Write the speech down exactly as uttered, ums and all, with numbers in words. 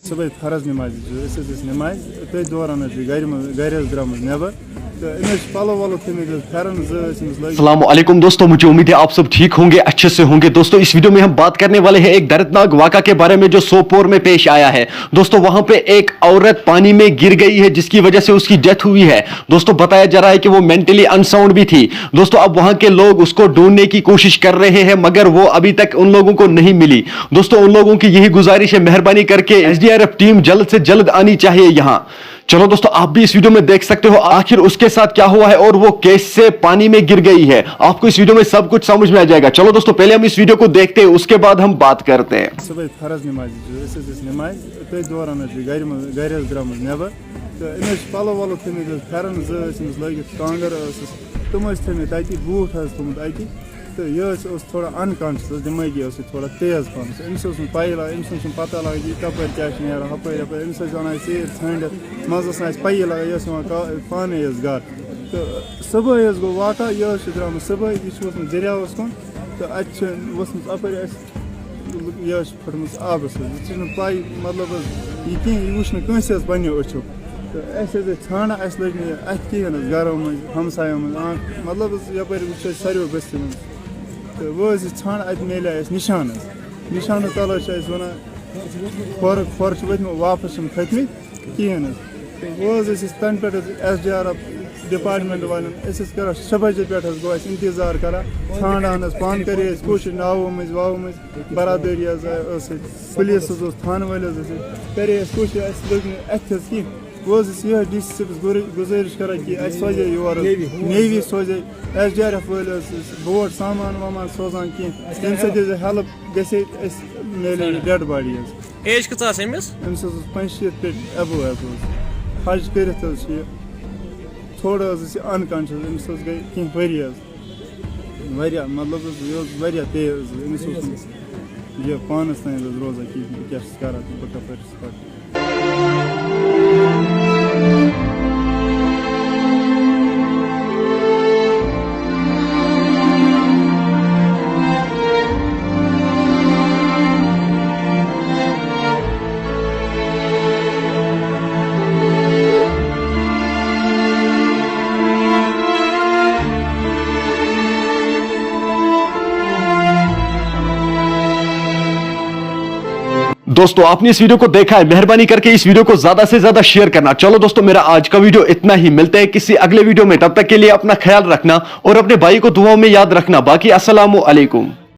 صُبحٲے فرض نٮ۪مازِ زٕ، أسۍ حظ ٲسۍ نٮ۪مازِ، تٔتھۍ دوران حظ چھِ گَرِ منٛز، گَرِ حظ درٛامٕژ نٮ۪بَر۔ تہٕ أمۍ حظ چھِ پَلو وَلو تھٲومٕتۍ حظ، پھٮ۪رَن زٕ ٲسۍ أمِس لٲگِتھ۔ السلام علیکم دوستو، مجھے امید ہے آپ سب ठीक होंगे, अच्छे से होंगे। दोस्तों, इस वीडियो में हम बात करने वाले हैं एक दर्दनाक वाक़ा के बारे में जो सोपोर में पेश आया है। दोस्तों, वहाँ पे एक औरत पानी में गिर गई है, जिसकी वजह से उसकी डेथ हुई है। दोस्तों, बताया जा रहा है कि वो मेंटली अनसाउंड भी थी। दोस्तों, अब वहाँ के लोग उसको ढूंढने की कोशिश कर रहे हैं, मगर वो अभी तक उन लोगों को नहीं मिली। दोस्तों, उन लोगों की यही गुजारिश है, मेहरबानी करके एसडीआरएफ टीम जल्द से जल्द आनी चाहिए यहाँ। चलो दोस्तों, आप भी इस वीडियो में देख सकते हो आखिर उसके साथ क्या हुआ है और वो कैसे पानी में गिर गई है। आपको इस वीडियो में सब कुछ समझ में आ जाएगा। चलो दोस्तों, पहले हम इस वीडियो को देखते हैं, उसके बाद हम बात करते हैं। صُبحٲے فرض نٮ۪مازِ زٕ، أسۍ حظ ٲسۍ نٮ۪مازِ، تٔتھۍ دوران حظ چھِ گَرِ منٛز، گَرِ حظ درٛامٕژ نٮ۪بَر۔ تہٕ أمۍ حظ چھِ پَلو وَلو تھٲومٕتۍ حظ، پھٮ۪رَن زٕ ٲسۍ أمِس لٲگِتھ، کانٛگٕر ٲسٕس، تِم ٲسۍ تھٲومٕتۍ تَتی، بوٗٹھ حظ تھوٚمُت اَتہِ۔ تہٕ یہِ حظ اوس تھوڑا اَنکانشَس حظ، دٮ۪مٲغی اوس یہِ تھوڑا تیز پَہَم۔ أمِس اوس نہٕ پَیی لَگان، أمِس اوس نہٕ پَتہ لَگان کہِ یہِ کَپٲرۍ کیٛاہ چھِ نیران، ہُپٲرۍ یَپٲرۍ۔ أمِس حظ چھِ وَنان أسۍ ژیٖرۍ ژھٲنٛڈِتھ، منٛزَس نہٕ اَسہِ پَیی لَگان، یہِ ٲس یِوان کا-، پانَے حظ گَرٕ۔ تہٕ صُبحٲے حظ گوٚو واقعہ، یہِ حظ چھِ درٛامٕژ صُبحٲے، یہِ چھِ ووٚتھمُت دٔریاوَس کُن۔ تہٕ اَتہِ چھِ ؤژھمٕژ اَپٲرۍ اَسہِ، یہِ حظ چھِ پھٔٹمٕژ آبَس حظ۔ یہِ چھِنہٕ پَے، مطلب حظ، یہِ کِہیٖنۍ، یہِ وٕچھ نہٕ کٲنٛسہِ حظ پنٛنیو أچھو۔ تہٕ اَسہِ حظ ٲسۍ ژھانٛڈان، اَسہِ لٔج نہٕ یہِ اَتھِ کِہیٖنۍ حظ، گَرو منٛز، ہمسایو منٛز، آ، مطلب حظ، یَپٲرۍ وٕچھ اَسہِ ساروِیو بٔستی منٛز۔ تہٕ وۄنۍ حظ یہِ ژھانٛڈ، اَتہِ میلیٛاو اَسہِ نِشان حظ۔ نِشانہٕ تَل حظ چھِ اَسہِ وَنان، کھۄر، کھۄر چھِ ؤتھۍ مٕتۍ، واپَس چھِنہٕ کھٔتۍ مٕتۍ کِہیٖنۍ حظ۔ تہٕ وۄنۍ حظ ٲسۍ أسۍ تَنہٕ پٮ۪ٹھ حظ S D R F department والٮ۪ن، أسۍ ٲسۍ کران، صُبحٲے پٮ۪ٹھ حظ گوٚو اَسہِ اِنتظار کران، ژھانٛڈان حظ، پانہٕ کرے اَسہِ کوٗشِش، ناوو مٔنٛزۍ واوو مٔنٛزۍ، برادٔری حظ ٲس اَسہِ، پُلیٖس حظ اوس، تھانہٕ وٲلۍ حظ ٲسۍ، کرے اَسہِ کوٗشِش، اَسہِ لٔگۍ نہٕ اَتھِ حظ کینٛہہ۔ بہٕ حظ چھُس یِہوٚے ڈی سی صٲبَس گُرٲ-، گُزٲرِش کران کہِ اَسہِ سوزے یور حظ نیوی۔ نیوی سوزے، ایس ڈی آر ایف وٲلۍ حظ ٲسۍ بوٹ سامان وامان سوزان کینٛہہ، تَمہِ سۭتۍ حظ ہیلٕپ گژھِ ہے، اَسہِ میلے یہِ ڈیڈ باڈی حظ۔ ایج کۭژاہ ٲس أمِس؟ أمِس حظ اوس پانٛژشیٖتھ پٮ۪ٹھ ایبو حظ اوس۔ حج کٔرِتھ حظ چھِ یہِ۔ تھوڑا حظ ٲس یہِ اَنکانشَس، أمِس حظ گٔے کینٛہہ ؤری حظ۔ واریاہ، مطلب حظ، یہِ اوس واریاہ تیز۔ أمِس اوس نہٕ یہِ پانَس تام حظ روزان کِہیٖنۍ، بہٕ کیٛاہ چھُس کَران تہٕ بہٕ کَپٲرۍ چھُس پَکان۔ दोस्तों, आपने इस वीडियो को देखा है, मेहरबानी करके इस वीडियो को ज्यादा से ज्यादा शेयर करना। चलो दोस्तों, मेरा आज का वीडियो इतना ही, मिलते हैं किसी अगले वीडियो में। तब तक के लिए अपना ख्याल रखना और अपने भाई को दुआओं में याद रखना। बाकी अस्सलाम वालेकुम।